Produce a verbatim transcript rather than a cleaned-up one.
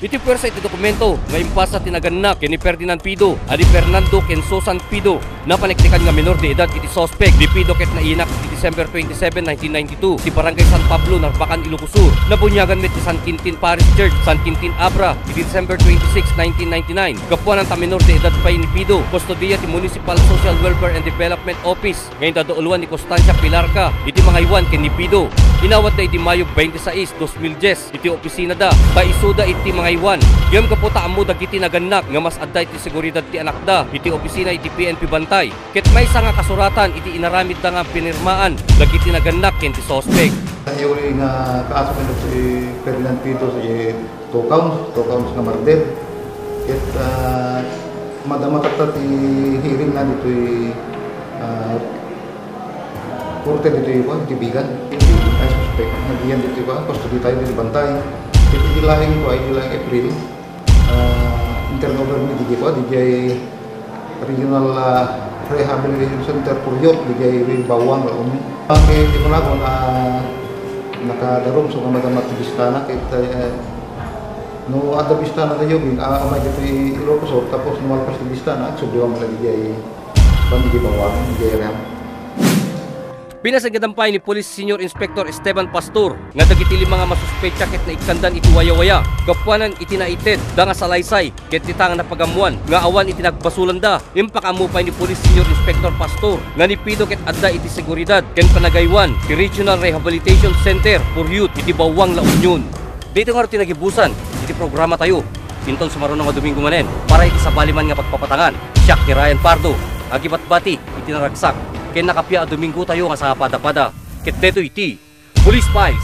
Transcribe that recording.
Iti puwersa iti dokumento nga impasa ti nagannak ken ni Ferdinand Pido a ni Fernando ken Susan Pido, napaneknekan nga menor de edad iti suspek. Ni Pido ket nainak iti December twenty-seven, nineteen ninety-two, ti Barangay San Pablo, Narbacan, Ilocos Sur. Nabuniagan met ti San Quintin Parish Church, San Quintin Abra, iti December twenty-six, nineteen ninety-nine. Gapuanan ta menor de edad pay ni Pido, kustodiya ti Municipal Social Welfare and Development Office. Ngem ta dauluan ni Constancia Pilarca iti mangaywan ken ni Pido. Inawatda iti Mayo twenty-sais, dos mil dies, iti opisinada, ta isuda iti mangaywan. Ngem gapu ta ammo dagiti nagannak nga mas adda iti seguridad ti anakda iti opisina iti P N P Bantay, ket maysa nga kasuratan iti inaramidda nga pinirmaan dagiti nagannak ken ti suspek. Iti uri nga kaso ken ni Ferdinand Pido, iti two counts, two counts nga murder. Ket, ah, madama tatta ti hearing na ditoy, ah, korte ditoy, kuan, iti Vigan. Ay suspek, nagiyan ditoy, kuan, custody tayo ditoy Bantay. Ket iti laeng, kuan, iti laeng April, ah, in-turnover mi ditoy, kuan, ditoy Regional, ah, Rehabilitation Center for Youth, ditoy Bawang, La Union. Ang iti kunakon, ah, nakadarum so nga madama ti bistana, ket, eh, no adda bistana tayo, bin, ah, umay ditoy Ilocos Sur, tapos no malpas ti bistana, agsubliwan mo lagi ditoy, kuan, ditoy Bawang, ditoy rehab. Pinasayagan pay ni Police Senior Inspector Esteban Pastor nga dagiti lima nga masuspetsa ket naikkandan iti wayawaya gapuanan iti naitedda nga salaysay ket dita nga napagammoan nga awan iti nagbasolanda. Impakaammo pay ni Police Senior Inspector Pastor nga ni Pido ket adda iti seguridad ken panagaywan ti Regional Rehabilitation Center for Youth iti Bawang, La Union. Daytoy ngarud ti nagibusan iti programa tayo. Inton sumaruno nga Domingo manen, para iti sabali man nga pagpapatangan, siak ni Ryan Pardo, agibatbati iti naragsak ken nakappia a Domingo tayo nga sangapadapada. Ket daytoy iti Police Files